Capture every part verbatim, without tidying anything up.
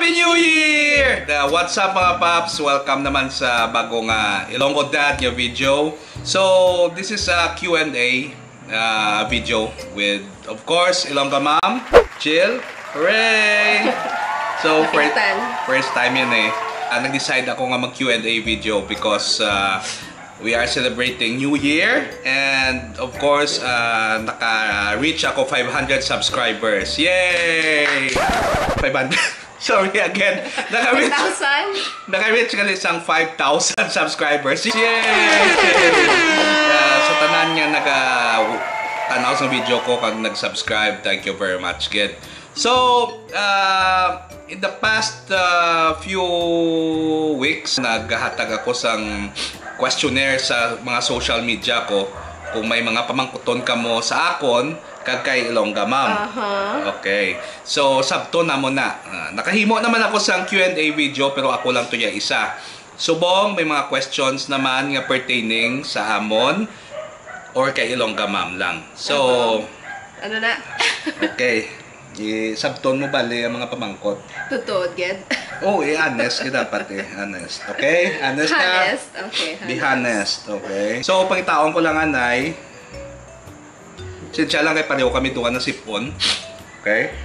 New Year! Uh, what's up, mga paps? Welcome naman sa bago nga Ilonggo Dad nga video. So, this is a Q and A uh, video with, of course, Ilongga Ma'am, Jill, Ray. So, first, Kapitan. First time yun eh. Ah, nag-decide ako nga mag-Q and A video because uh, we are celebrating New Year and, of course, uh, naka-reach ako five hundred subscribers. Yay! Five hundred. Sorry again. Naka-reach, Thousand? Naka-reach ka isang five thousand subscribers. Yay! Uh, sa tanan nga naga tanaw sa video ko kag nag-subscribe, thank you very much, gid. So, uh, in the past uh, few weeks, naghatag ako sang questionnaire sa mga social media ko kung may mga pamangkuton kamo sa akon kag kay Ilongga Ma'am. Aha. Okay. So, sabton namo na. Ah, nakahimo naman ako sang Q and A video, pero ako lang to ya isa. Subong may mga questions naman nga pertaining sa amon or kay Ilongga Ma'am lang. So, Aha. Ano na? Okay. Isabton mo bali ang mga pamangkot. Totoo, gid. Oh, eh, honest ka dapat eh. Honest. Okay? Honest ka. Honest. Okay, honest. Be honest. Okay? So, pangitaon ko lang, anay. Sinsya lang kay pareho kami duha na sipon. Okay?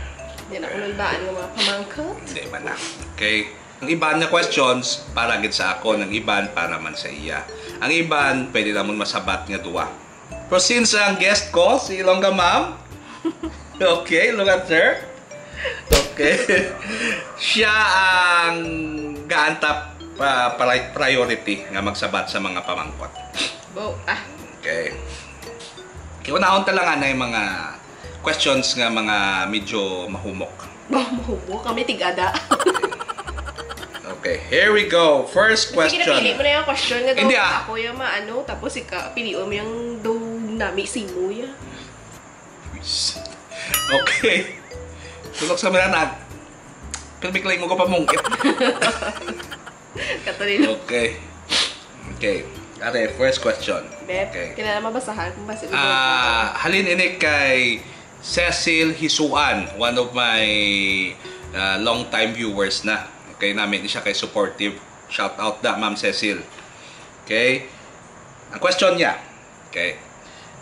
Di na ko nandaan ng mga pamangkot. Hindi man na. Okay? Ang iban nga questions, para gid sa ako, ang iban para man sa iya. Ang iban, pwede namon masabat nga duha. Pero since ang guest ko, si Ilongga Ma'am, okay, look at her. Okay. Siya ang gaantap uh, priority nga magsabat sa mga pamangkot. Bo, ah. Okay. Kiunahon ta lang anay mga questions nga mga medyo mahumok. Bo, mahumok. Kami tig-ada. Okay, here we go. First question. Sige, napili mo na yung question nga daw. Hindi, ah. Ako yung maano, tapos ika, pilion mo yung daw nami simo ya. Okay. Tulog sa mga anak. Pero bigla mo ko pamungkit. Katalino. Okay. Okay. Ate, first question. Bet, okay. Kailangan mabasahan kung basa. Ah, halin ini kay Cecil Hisuan, one of my uh, long-time viewers na. Okay, namin siya kay supportive. Shout out da, Ma'am Cecil. Okay? Ang question niya, okay,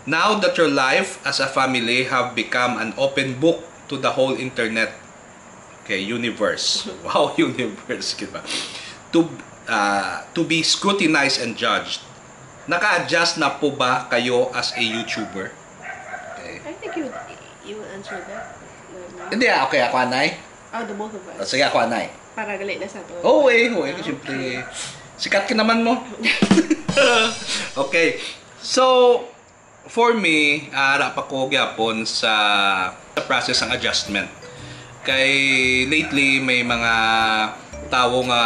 now that your life as a family have become an open book to the whole internet, okay, universe. Wow, universe, di ba? To, uh, to be scrutinized and judged. Naka-adjust na po ba kayo as a YouTuber? Okay. I think you you will answer that. Hindi, ah, okay, ako anay. Oh, the both of us. Oh, sige, ako anay. Para gali na sa to. Oo, eh, oo, eh, siyempre, sikat ka naman mo. Okay. So, for me, ah, ara pa ko gyapon sa, sa process ng adjustment. Kay lately, may mga tawo nga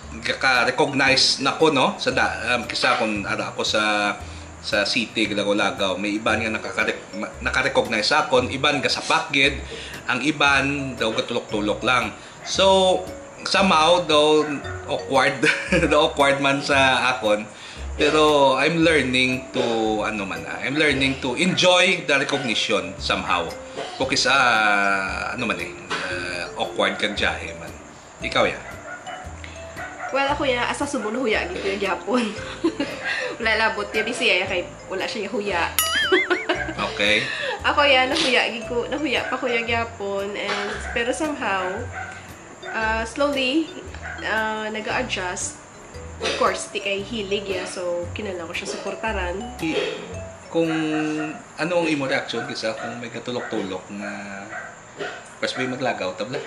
gaka-recognize na ko, no? Sa da, um, kisa kung ara ako sa sa city, Lagaw-Lagaw, may iban nga nakaka-, ma-, naka-recognize sa akon, iban gasapak gid, ang iban daw gatulok-tulok lang. So, somehow daw awkward, daw awkward man sa akon. Pero I'm learning to, ano man, ah, I'm learning to enjoy the recognition somehow. Kukis, ah, ano man eh, ah, awkward kag jahe man. Ikaw ya? Well, ako ya, asa subong nahuya gid ko ya gyapon. Wala labot ya, busy ya kay wala siya huya. Okay. Ako ya, nahuya gid ko, nahuya pa ko ya gyapon, and pero somehow, uh, slowly, uh, nag-a-adjust. Of course, di kay hilig ya, so kinahanglan ko siya suportaran. I-, kung ano ang imo reaction kisa kung may gatulok-tulok nga, pas may maglagaw, tabla?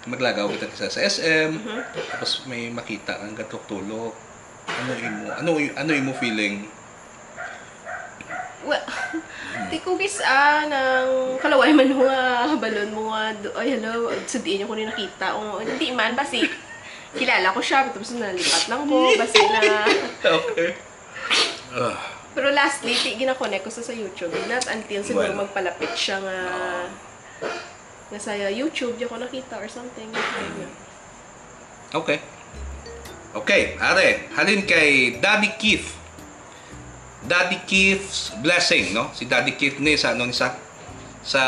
Maglagaw kita kisa sa S M, mhm, tapos may makita ang gatulok-tulok. Ano imo, ano, ano imo feeling? Well, di ko kis-, ah, nang kalaway man mo nga, balon mo nga, do-, ay, hello, sudin niyo ko ni nakita. O, hindi man, basi, kilala ko siya, tapos nalipat lang ko, basi na. Okay. Ah. Pero lastly, ti, gina-connect ko sa, sa YouTube. Not until siguro, well, magpalapit siya nga, ah, nga sa YouTube, di ako nakita or something. Okay. Okay, are, halin kay Daddy Keith. Daddy Keith's Blessing, no? Si Daddy Keith ni sa, ano ni sa, sa,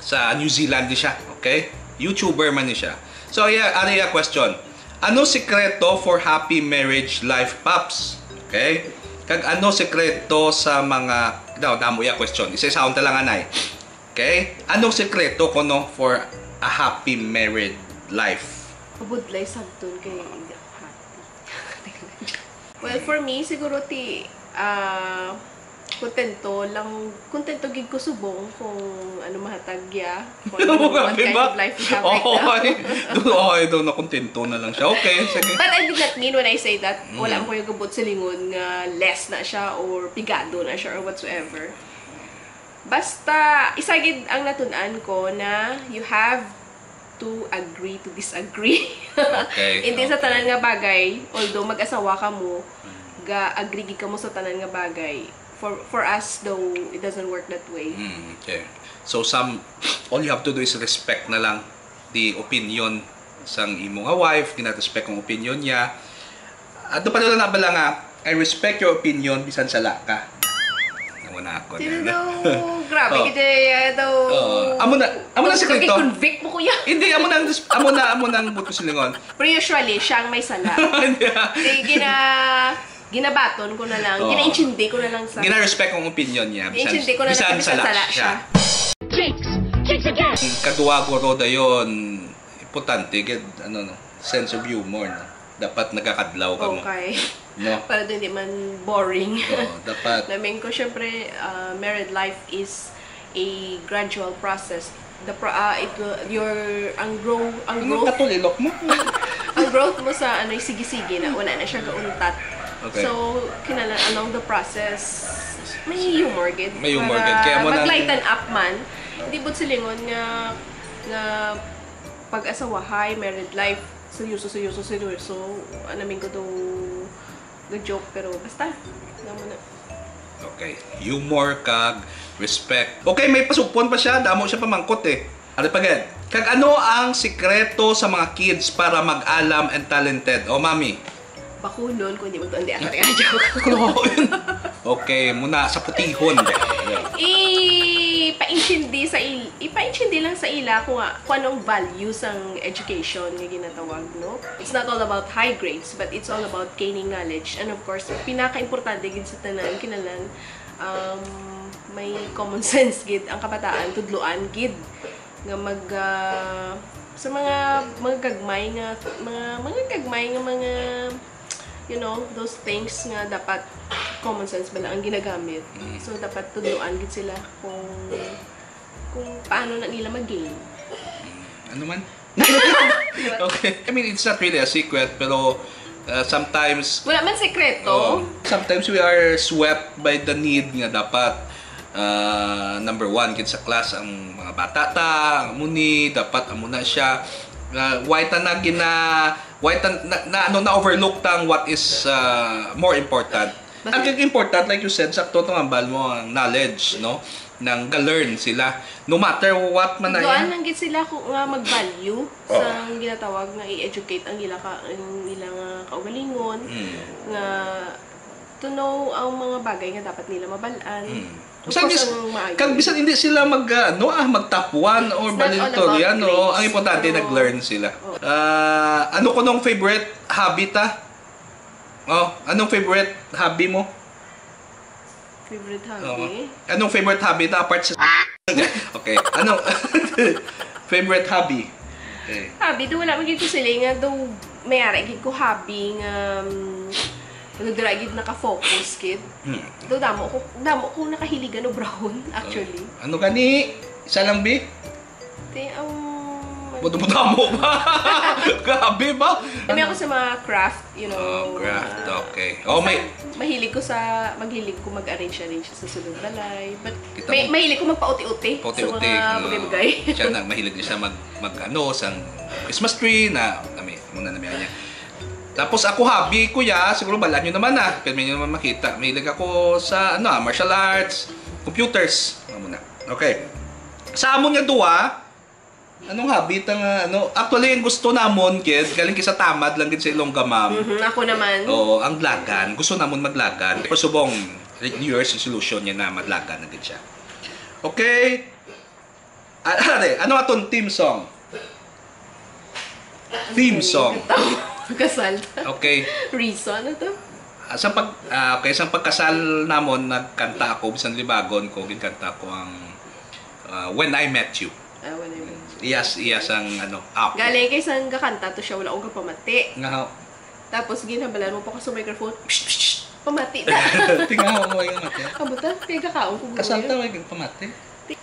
Sa New Zealand ni siya, okay? YouTuber man ni siya. So, yeah, ari iya question. Ano sikreto for happy marriage life, Paps? Okay? Kag ano sikreto sa mga, daw, damo iya question. Isa-isaon ta lang, anay. Okay? Anong sikreto kuno for a happy married life? Kabudlay sabton kay hindi ako happy. Well, for me, siguro ti, ah, kontento lang, kontento gid ko subong kung ano mahatag ya, kung ano, what Grabe kind ba? of life we have right now. Okay. Doon, okay, doon nakontento na lang siya. Okay, sige. But I did not mean when I say that, wala Mm. ko yung gabot silingon nga less na siya or pigado na siya or whatsoever. Basta, isa gid ang natun-an ko na you have to agree to disagree. Okay, Hindi sa okay. tanan nga bagay, although mag-asawa ka mo, ga-agree gid ka mo sa tanan nga bagay. For for us though, it doesn't work that way. Mm, okay. So some, all you have to do is respect na lang the opinion sang imo nga wife, gina-respect ang opinion niya. At pa na bala nga, "I respect your opinion, bisan sala ka." Amo na ako Sino na. daw? Grabe Oh. ka dyan, daw. Oh, amo na, amo na sikreto. Convict mo, kuya. Hindi, amo nang, amo na, amo nang buto silingon. Pero usually, siya ang may sala. Di, gina, ginabaton ko na lang. Oo. Ginaintindi ko na lang sa... Gina-respect ang opinion niya. Bisan, Ginaintindi ko na lang bisan sa bisan sala sala siya. siya. Jinx! Jinx again! Ang kadwa guro dayon, importante gid, ano, no, sense of humor, no? Dapat nagakadlaw ka mo. Okay. No? Para doon di man boring. Oo, dapat. Namin ko, syempre, uh, married life is a gradual process. The pro, uh, it will, your, ang grow, ang Ano growth, katulilok mo? ang growth mo sa ano, sige-sige na, wala na siya gauntat. Okay. So, kinala along the process, may humor gid. May humor Para gid. Kaya mo na- mag-lighten up man. Hindi but silingon nga, nga pag-asawahay, married life, seryoso, seryoso, seryoso. Anamin ko to ga-joke, pero basta, alam mo na. Okay. Humor kag respect. Okay, may pasugpon pa siya. Damo siya pamangkot eh. Ano pa gid? Kag ano ang sikreto sa mga kids para mag-alam and talented? O, mami. Bakunon, kung di magtuon di ako kaya joke. Okay, muna sa putihon. Ipaintindi sa il ipaintindi lang sa ila kung, kung anong value sang education nga ginatawag, no? It's not all about high grades, but it's all about gaining knowledge. And of course, pinaka-importante gid sa tanan, kinahanglan, um, may common sense gid ang kabataan, tudloan gid nga mag ah, sa mga mga gagmay nga mga mga gagmay nga mga, you know, those things nga dapat common sense ba lang ang ginagamit. Mm. So dapat tudloan gid sila kung kung paano na nila mag-gain. Ano man? Okay. I mean, it's not really a secret, pero uh, sometimes Wala man sekreto. Oh, sometimes we are swept by the need nga dapat ah, number one gid sa class ang mga bata ta, ang amo ni, dapat amo na siya. Ah, why ta na gina why ta na, na, ano, na overlook tang what is ah, more important. Ang kag important, like you said, sakto to ang hambal mo, ang knowledge, no? Nang ga-learn sila. No matter what man na Tudloan yan. lang gid sila kung nga mag-value Oo. sa ginatawag nga i-educate ang ila ka ang ila nga kaugalingon Mm. nga to know ang mga bagay nga dapat nila mabal-an. Mm. Of Bisan course, gis- ang maayo. Kag bisan hindi sila mag ah, ano ah, magtap one or It's not all valedictorian, about no? grades, Ang importante, pero- nag-learn sila. Oo. Ah, ano ko nung favorite hobby ta? Oh, anong favorite hobby mo? Favorite Oo. hobby? Anong favorite hobby ta apart sa Okay, ano? Favorite hobby? Okay. Hobby, do wala man gid ko sila nga do may ara gid ko hobby nga um, ano dira gid naka-focus gid. Hmm. Do damo ko damo ko nakahiligan og brown actually. Ano gani? Isa lang, bi? Ti ang Buto-buto mo ba? Grabe ba? Kami ako sa mga craft, you know. Oh, craft. mga- Okay. Oh, may Mahilig ko sa, mahilig ko mag-arrange-arrange sa sulod balay. But Kita may, mo. Mahilig ko magpauti-uti sa Pauti-uti, mga ah, bagay-bagay. Siya na, mahilig niya siya mag, mag ano, sang Christmas tree na, nami, muna na niya. Tapos ako hobby, kuya, siguro bala nyo naman ah. Pwede nyo naman makita. Mahilig ako sa, ano ah, martial arts, computers. Ano muna. Okay. Sa amon nga duwa, anong hobby ta nga, ano, actually, ang gusto namon, kid, galing kisa tamad lang gid sa Ilongga, ma'am. Mhm, ako naman. Oo, ang dalagan. Gusto namon madalagan. Pero subong, New Year's resolution niya na madalagan na gid siya. Okay. Ah, ano, ano aton theme song? Theme song. Kasal. Okay. Reason na to? Ah, sa pag ah, okay, sa pagkasal namon, nagkanta ako, bisan libagon ko, ginkanta ko ang ah, When I Met You. Ah, wala yun. Iyas, iyas ang ano, app. Galing kay sang gakanta to siya, wala ko gapamati. Nga, Tapos ginhambalan mo pa ko sa microphone. Psst, psst, psst. Pamati na. Tingnan mo mo yung mati. Kabutan, kay gakaon ko. Kasal ta, may pamati.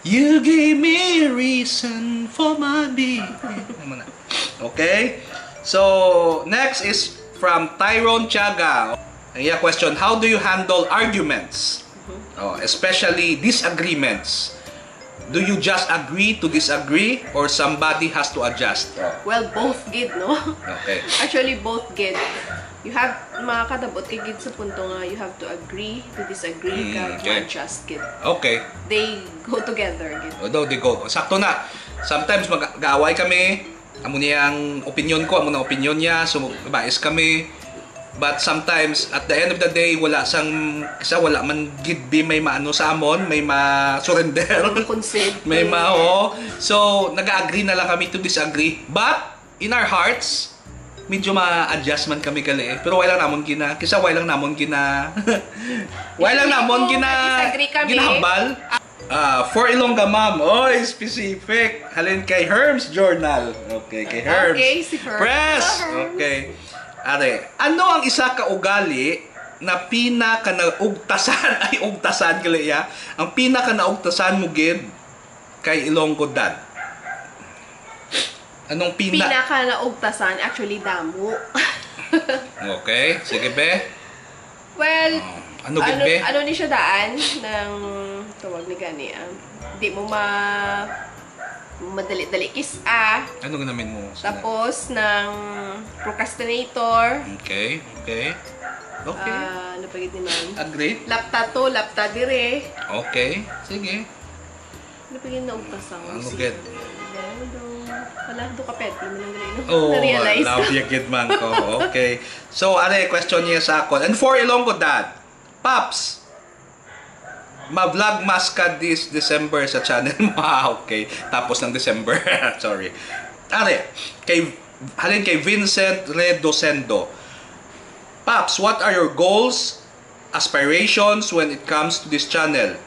You gave me a reason for my being. Ano na? Okay? So, next is from Tyrone Tiaga. Ang iya question, how do you handle arguments? Oh, especially disagreements. Do you just agree to disagree or somebody has to adjust? Oh, Well, both gid, no? Okay. Actually, both gid. You have, makakadabot ka gid sa punto nga you have to agree to disagree Mm, ka okay. Ma-adjust gid. Okay. They go together gid. Although they go, sakto na. Sometimes mag-aaway kami. Amo niya ang opinion ko, amo na opinion niya. So, bias kami. But sometimes, at the end of the day, wala sang, isa wala man gid bi may maano sa amon, may ma-surrender. Concede. May ma, oo. So, nag-agree na lang kami to disagree. But, in our hearts, medyo ma-adjust man kami gali eh. Pero wala lang namon gina, kisa wala lang namon gina, wala lang namon gina, Disagree kami. ginahambal. Ah, for Ilongga ma'am, oy, specific. Halin kay Herms Journal. Okay, kay Herms. Okay, si Herms. Press! Hello, Herms. Okay. Are, ano ang isa ka ugali na pinaka naugtasan? Ay, ugtasan, gali ya. Ang pinaka naugtasan mo gid kay Ilonggo Dad. Anong pina... Pinaka naugtasan, actually, damo. Okay, sige be. Well, Oh, ano gid ano, be? Ano ni siya daan ng tawag ni gani, ah, di mo ma madali-dali kis-a. Ano ginamin mo? Tapos, ng procrastinator. Okay, okay. Okay. Ah, ano pa gid ni ma'am? Agree? Lapta to, lapta dire. Okay, sige. Ano pa gid naugtasan? Ano Si- gid? Ano? Wala, do ka pet. Hindi mo lang gali, no? Oh, Na-realize love ko. you gid man ko. Okay. So, ano yung question niya sa ako? And for Ilonggo Dad, Paps, ma-vlogmas ka this December sa channel mo. Ah, okay. Tapos ng December. Sorry. Are, kay, halin kay Vincent Redosendo. Paps, what are your goals, aspirations when it comes to this channel?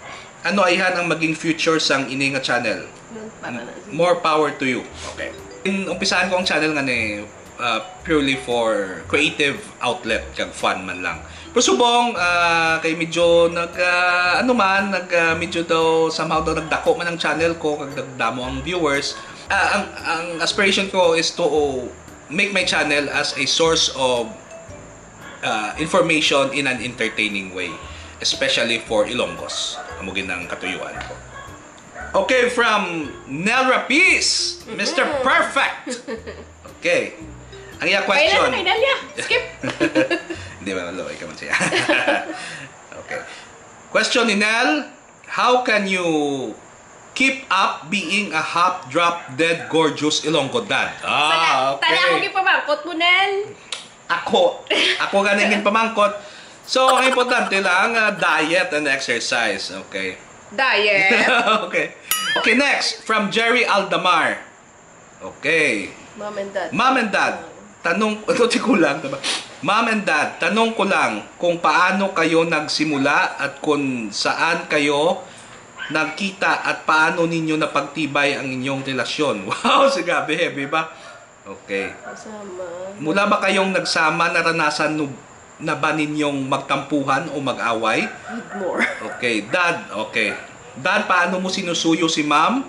Ano ayhan ang maging future sang ini nga channel? Yun, para na. More power to you. Okay. In, umpisahan ko ang channel nga ni uh, purely for creative outlet kag fun man lang. Pero subong ah, kay medyo nag ah, ano man, nag ah, medyo daw somehow daw nagdako man ang channel ko kag nagdamo ang viewers. Ah, ang ang aspiration ko is to make my channel as a source of uh, information in an entertaining way, especially for Ilonggos. Amo gid ang katuyuan ko. Okay, from Nel Rapiz, Mister Perfect. Okay. Ang iya Kailan question. na kay Delia? Skip! Hindi ba, maluoy ka man siya. Okay. Question ni Nel, how can you keep up being a hot, drop dead, gorgeous Ilonggo dad? Ah, okay. Tala akong ipamangkot mo, Nel. Ako. Ako ganing ginpamangkot. So, ang importante lang, ah, diet and exercise. Okay. Diet. Okay. Okay, next. From Jerry Aldamar. Okay. Mom and dad. Mom and dad, tanong, ito si kulang, diba? Mom and dad, tanong ko lang kung paano kayo nagsimula at kung saan kayo nagkita at paano ninyo napagtibay ang inyong relasyon. Wow, si Gabi, heavy ba? Okay. Kasama. Mula ba kayong nagsama, naranasan nu-, na ba ninyong magtampuhan o mag-away? Need more. Okay, dad, okay. Dad, paano mo sinusuyo si ma'am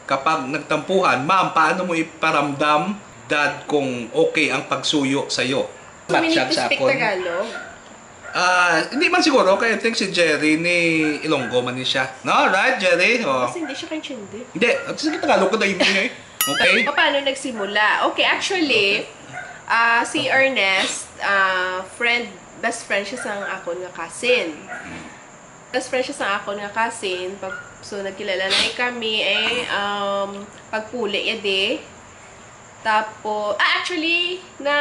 kapag nagtampuhan? Ma'am, paano mo iparamdam, dad, kung okay ang pagsuyo sa'yo? Two minutes Matsyag to sa speak akon. Tagalog. Ah, hindi man siguro, kaya I think si Jerry ni Ilonggo man ni siya. No, right, Jerry? Oh. Kasi hindi siya kaintindi. Hindi, at sige, Tagalog ko dahil mo eh. Okay? Paano nagsimula? Okay, actually, ah, si Ernest, ah, friend, best friend siya sa akon nga cousin. Best friend siya sa akon nga cousin. Pag, so, nagkilala na kami, eh, um, pagpuli ya di. Tapos, ah, actually, na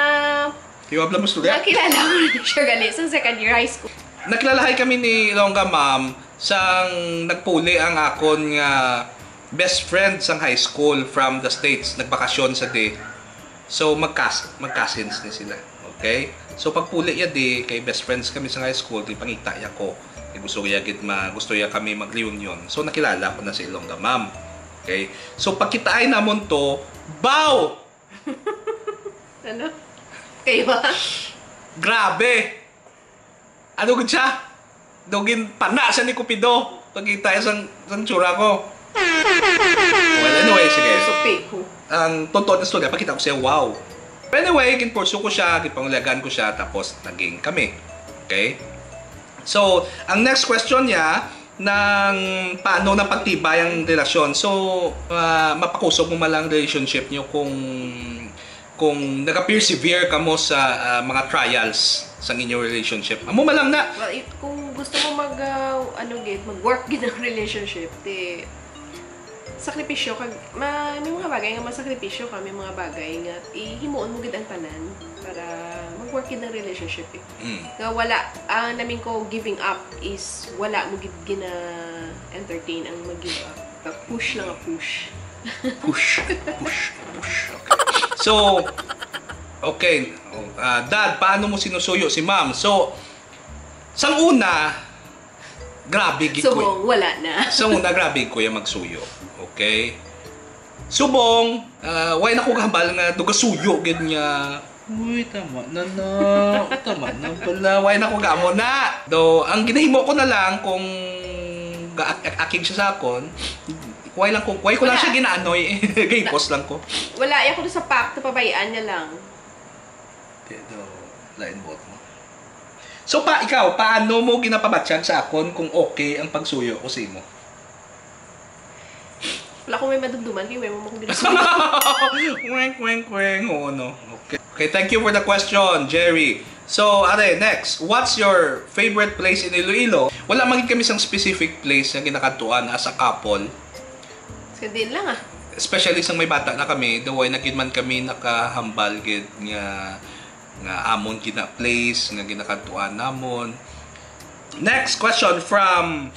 Kiwab lang mo istorya. Nakilala ko na siya gali sa second year high school. Nakilalahay kami ni Ilongga, ma'am, sang nagpuli ang akon nga best friend sang high school from the States, nagbakasyon sa di. So, magkas magkasins ni sila. Okay? So, pagpuli ya di, kay best friends kami sa high school, di pangita ya ko. Kay gusto ya gid ma gusto ya kami mag-reunion. So, nakilala ko na si Ilongga Ma'am. Okay? So, pagkitaay namon to, baw! Ano? Kayo ba? Grabe! Ano gud siya? Dugin pana siya ni Cupido. Pagkita sang sang tsura ko. Well, anyway, sige. So fake ko. Ang totoo na istorya, pakita ko siya, wow. But anyway, ginpursu ko siya, ginpangulagan ko siya, tapos naging kami. Okay? So, ang next question niya, nang paano na pagtibay ang relasyon. So, ah, mapakusog mo man lang relationship niyo kung kung nagapersevere kamo sa ah, mga trials sa inyong relationship. Amo man lang na. Well, if, kung gusto mo mag, ah, ano gid, mag-work gid ang relationship, di, sakripisyo kag, ma, may mga bagay nga masakripisyo ka, may mga bagay nga ihimuon mo gid ang tanan para mag-work gid ang relationship. Eh. Mm. Nga wala, ah, namin ko giving up is wala mo gid gina-entertain ang mag-give up. Push lang nga push. Push, push, push. Okay. So, okay. Ah, Dad, paano mo sinusuyo si Ma'am? So, sang una, grabe gid ko. Subong, wala na. Sang una, grabe ko yung magsuyo. Okay? Subong, ah, why na ko gahambal nga dugasuyo gid nga. Uy, tama na na. Tama na pala. Why na ko gamo na? Do, ang ginahimo ko na lang kung ga- ak- akig siya sa akon, why lang ko, why ko lang Wala. Siya ginaanoy? Gaypos lang ko. Wala, ako sa pact, pabayaan niya lang. Pero, lain buot mo. So, pa, ikaw, paano mo ginapabatyag sa akon kung okay ang pagsuyo ko sa imo? Wala ko may madumduman, kay wala mo akong ginasuyo. Weng, weng, weng. Oo, no? Okay. Okay, thank you for the question, Jerry. So, are, next. What's your favorite place in Iloilo? Wala man gid kami sang specific place nga ginakadtuan as a couple. Sa din lang ah. Especially sang may bata na kami, the way na gid man kami nakahambal gid nga nga amon gina place nga ginakadtuan namon. Next question from,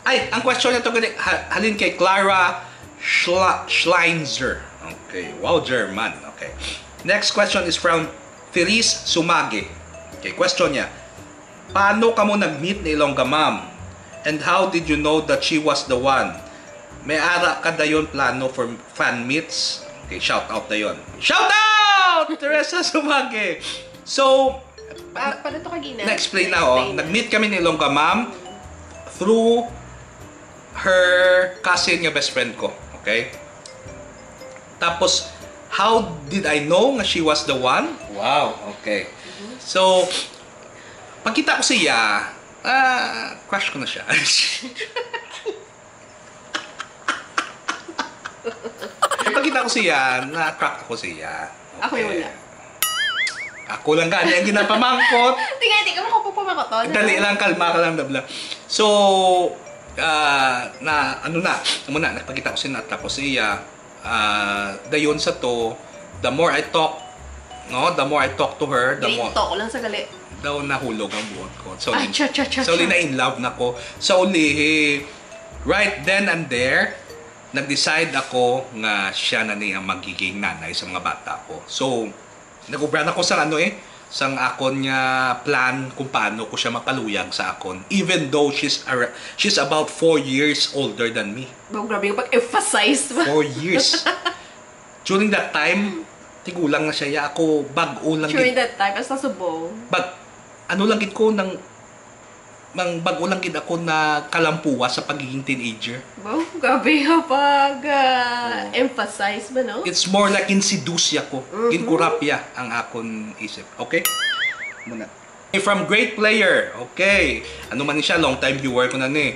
ay, ang question na to gali ha, halin kay Clara Schla, Schleinzer. Okay, wow, German. Okay. Next question is from Feliz Sumage. Okay, question niya. Paano kamo nag-meet ni Ilongga Ma'am? And how did you know that she was the one? May ara ka dayon plano for fan meets? Okay, shout out dayon. Shout out! Teresa Sumage. So, Pa, paano to kagina? Na-explain na, oh. Nag-meet kami ni Ilongga Ma'am through her cousin nga best friend ko. Okay? Tapos, how did I know nga she was the one? Wow, okay. So, pagkita ko siya, ah, crush ko na siya. Pagkita ko siya, na-attract ako siya. Ako yung wala. Ako lang gani ang ginapamangkot. Tingnan, tingnan mo kung papamakot to. Dali lang, kalma ka lang, dabla. So, ah, na, ano na, amo na, nagpakita ko siya, tapos siya, ah, dayon sa to, the more I talk, no, the more I talk to her, the more, Green talk lang sa gali. Daw nahulog ang buot ko. So, Ah, cha, cha, cha, so, cha. Na-in love na ko. So, right then and there, nag-decide ako nga siya na ni ang magiging nanay sa mga bata ko. So, nag-ubra na ko sa ano eh, sang akon nga plan kung paano ko siya mapaluyag sa akon. Even though she's ar- she's about four years older than me. Wow, grabe yung pag-emphasize ba? Four years. During that time, tigulang na siya. Ya, ako, bag-o lang During gid. That time, basta subong. Bag, ano lang gid ko, nang, nang bag-o lang gid ako na kalampuwa sa pagiging teenager. Wow, grabe yung pag-emphasize ba, no? It's more like insiduce ya ko. Mhm. Ginkurap ya ang akon isip. Okay? Muna. From Great Player. Okay. Ano man ni siya? Long time viewer ko na ni.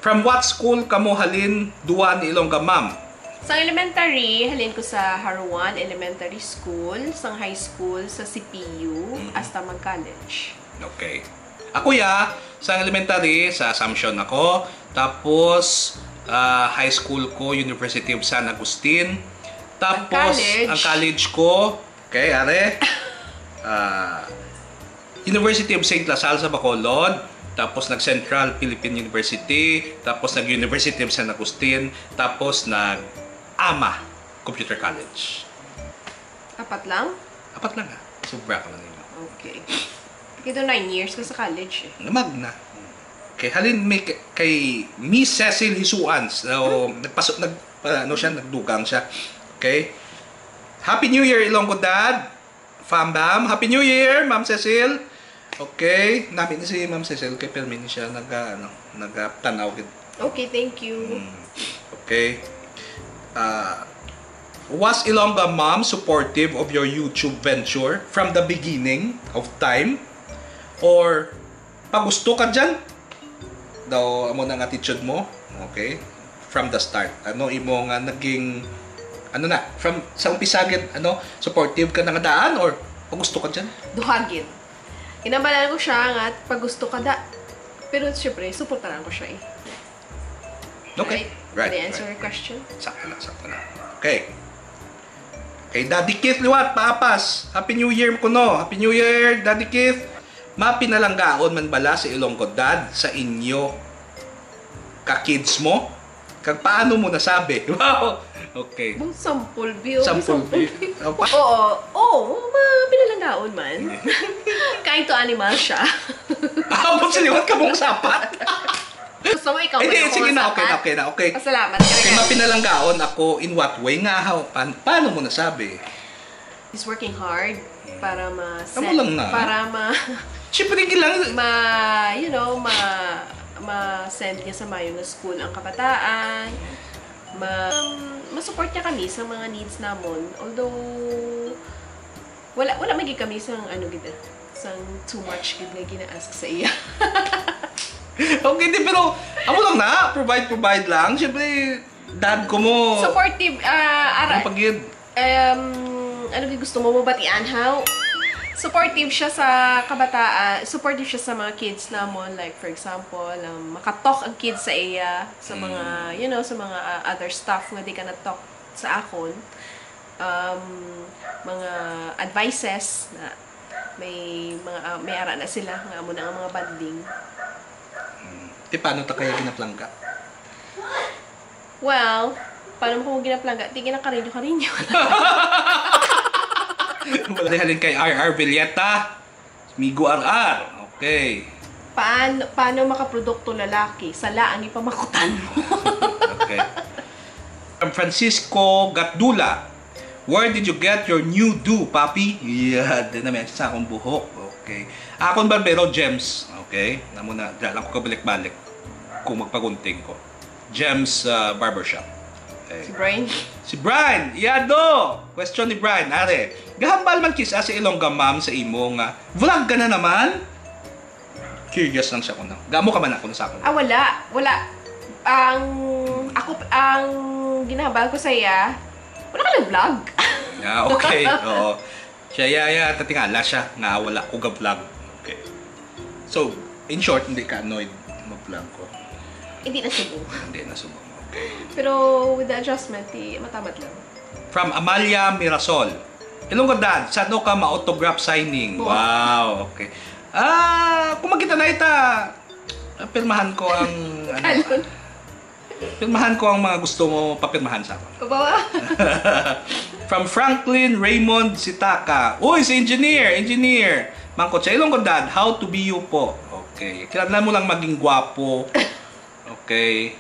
From what school kamo halin duwa ni Ilongga, ma'am? Sang elementary, halin ko sa Haruan Elementary School, sang high school sa C P U, Mhm. hasta mag-college. Okay. Ako ya, sa elementary, sa Assumption ako. Tapos, ah, high school ko, University of San Agustin. Tapos, Ang college? Ang college ko, okay, are, ah, University of Saint La Salle sa Bacolod. tapos nag-Central Philippine University, tapos nag-University of San Agustin, tapos nag-ama Computer College. Apat lang? Apat lang ha. Sobra ko lang yun. Okay. Kaya nine years ka sa college eh. Namag na. Okay, halin mi kay, kay Miss Cecil Hisuan. So, nagpaso, nag, pa- ano siya, nagdugang siya. Okay? Happy New Year, Ilonggo Dad. Fam Bam. Happy New Year, Ma'am Cecil. Okay, nami ni si Ma'am Cecil kay permi ni siya naga ano, nagatanaw gid. Okay, thank you. Mm. Okay. Uh, was Ilongga Mom supportive of your YouTube venture from the beginning of time? Or pagusto ka dyan? Daw amo nang attitude mo? Okay. From the start. Ano imo nga naging, ano na, from sa umpisa gid, ano, supportive ka na nga daan or pagusto ka dyan? Duha gid. Ginambalan ko siya nga pagusto ka da. Pero syempre, suportahan ko siya eh. Okay. Right? Did I answer your question? Sakto na, sakto na. Okay. Kay Daddy Keith liwat, paapas. Happy New Year kuno. Happy New Year, Daddy Keith. Mapinalanggaon man bala si Ilonggo Dad sa inyo ka kids mo? Kag paano mo nasabi? Wow! Okay. Mong sample view. Sample view. Oh, pa- Oo. Oo, ma pinalanggaon man. Kain to animal siya. Abot sa liwat ka mong sapat. Gusto mo ikaw Hindi, man ako sige na, okay na, masapat? okay na, okay. Pasalamat. Okay, mapinalanggaon ako in what way nga? How, pa- paano mo nasabi? He's working hard para ma Amo lang na. Para ma Siyempre, kailangan, ma you know ma ma send niya sa mayo nga school ang kabataan, ma um, ma-support niya kami sa mga needs namon, although wala wala magi kami sang ano gid, sang too much gid nga gina-ask sa iya. Okay, di, pero, amo lang na, provide, provide lang. Siyempre, dad ko mo. Supportive, ah, ara, Ano pag yun? Um, ano gid gusto mo mabatian, ha? Supportive siya sa kabataan, supportive siya sa mga kids namon. Like, for example, um, makatalk ang kids sa iya, sa mga, you know, sa mga uh, other stuff nga di ka na-talk sa akon. Um, mga advices na may mga uh, may ara na sila nga amo na ang mga bonding. Ti paano ta kaya ginapalangga? Well, paano mo kung ginapalangga? Di ginakarinyo-karinyo. Wala halin kay R R Villeta. Migo R R. Okay. Paano, paano makaprodukto lalaki? Sala ang ipamakutan mo. Okay. From Francisco Gatdula, where did you get your new do, papi? Yeah, di na may sa akong buhok. Okay. Akon barbero, Gems. Okay. Namo na, dala lang ko kabalik-balik kung magpagunting ko. Gems uh, Barbershop. Okay. Si Brian. Si Brian, yado! Question ni Brian, are. Gahambal man kisa si Ilongga Ma'am sa imo nga vlog ka na naman? Curious lang siya kuno. Gamo ka man ako sa ako. Ah, wala. Wala. Ang, ako, ang ginahambal ko sa iya, wala ka nag-vlog. Ah, okay. Oo. Siya, ya, ya, tatingala siya nga wala ko ga-vlog. Okay. So, in short, hindi ka annoyed mag-vlog ko. Hindi na subong. Hindi na subong. Okay. Pero with the adjustment, di, matamat lang. From Amalia Mirasol. Ilonggo Dad, saan ka ma-autograph signing? Wow. Wow, okay. Ah, kung magkita na ita, ah, pirmahan ko ang ano, Kalon. Pirmahan ko ang mga gusto mo papirmahan sa akin. Kabawa. From Franklin Raymond Sitaka. Uy, si engineer, engineer. Mangkot siya, Ilonggo Dad, how to be you po. Okay. Kinahanglan mo lang maging gwapo. Okay.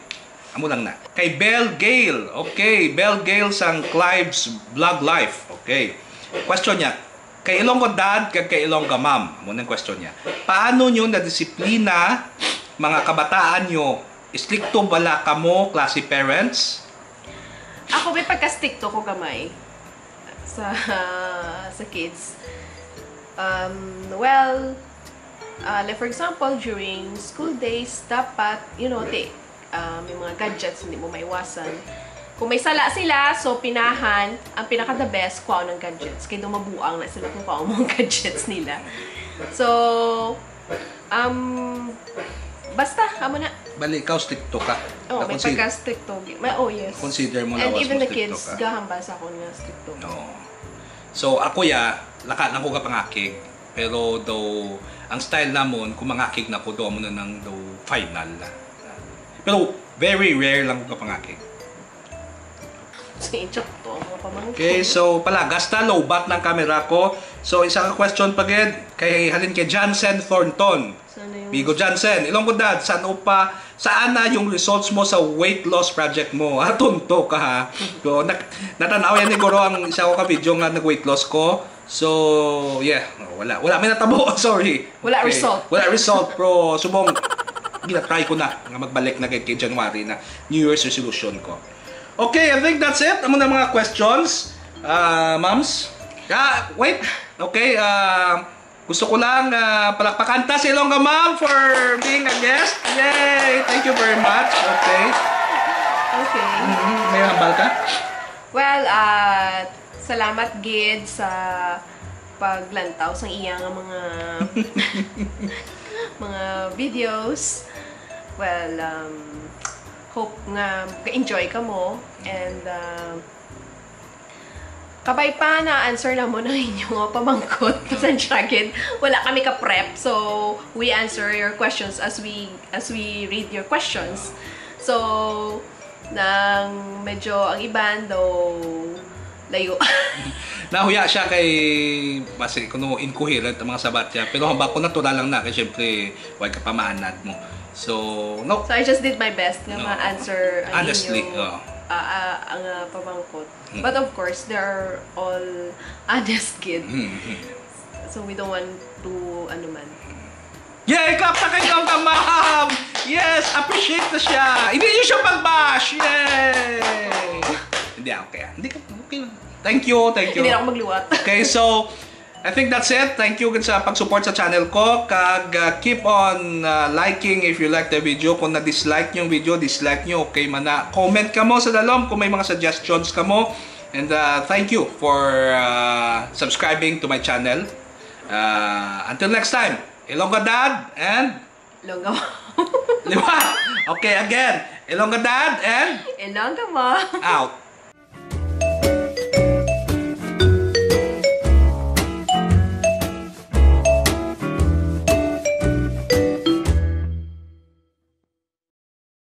Amo lang na. Kay Belle Gale. Okay, Belle Gale sang Clive's Blog Life. Okay. Question niya, kay Ilonggo Dad kag kay Ilongga Ma'am. Amo nang question niya. Paano nyo nadisiplina mga kabataan nyo? Istrikto bala kamo, klase parents? Ako may pagka-stricto ko gamay sa sa kids. Um, well, uh, like for example, during school days, dapat, you know, ti, uh, may mga gadgets, hindi mo maiwasan. Kung may sala sila, so pinahan, ang pinaka the best, kuha ng gadgets. Kaya daw mabuang na sila kung kuha mo ang gadgets nila. So, um, basta, amo na. Bali, ikaw strikto ka. Oh, may Na-consider- pagka-stricto. Ma oh, yes. Consider mo And lawas even mo the stricto kids, ka. Gahambal sa akon nga stricto. No. So, ako ya, laka lang ko kapangakig. Pero daw, ang style namon, kung mangakig na ko, daw mo na nang daw final. Pero very rare lang ko kapangakig. Sa inyo to, mga pamangkin. Okay, so pala, gasta lowbat ng camera ko. So, isa ka question pa gid kay halin kay Jansen Thornton. Sana yung... Bigo Jansen, Ilonggo Dad, san-o pa, saan na yung results mo sa weight loss project mo? Ah, tunto ka ha. So, nak natanaw yan ni Goro ang isa ko ka video nga nag-weight loss ko. So, yeah, wala wala may natabo, sorry. Wala Okay. Result. Wala result, pero subong gina-try ko na nga magbalik na kay, kay January na New Year's resolution ko. Okay, I think that's it. Amo na mga questions. Ah, moms. Ah, wait. Okay, ah, gusto ko lang ah, palakpakan ta si Ilongga Mom for being a guest. Yay! Thank you very much. Okay. Okay. Mhm. May hambal ka? Well, ah, salamat gid sa paglantaw sa iya nga mga mga videos. Well, um, hope nga ga-enjoy ka mo and uh, kabay pa na answer na mo na inyo nga pamangkot. Pasensya gid. Wala kami ka prep. So, we answer your questions as we as we read your questions. So, nang medyo ang iban daw layo. Nahuya siya kay basi kuno incoherent ang mga sabat niya. Pero hambal ko natural lang na kay syempre wag ka pamanad mo. So, no. So, I just did my best nga No. ma-answer ang Honestly, inyo, oo. ah, ah, ang ah, pamangkot. Mm. But of course, they are all honest gid. Mhm. So, we don't want to, ano man. Yay! Clap sa kay Ilongga Mom! Yes! Appreciate na siya! Hindi niyo siya pag-bash! Yay! Hindi, okay. Hindi, okay lang. Thank you, thank you. Hindi na ako magliwat. Okay, so, I think that's it. Thank you gid sa pag-support sa channel ko. Kag uh, keep on uh, liking if you like the video. Kung na-dislike niyo ang video, dislike niyo. Okay man na. Comment ka mo sa dalom kung may mga suggestions ka mo. And uh, thank you for uh, subscribing to my channel. Uh, until next time, Ilongga Dad and Ilongga Mom. Liwa. Okay, again. Ilongga Dad and Ilongga Mom. out.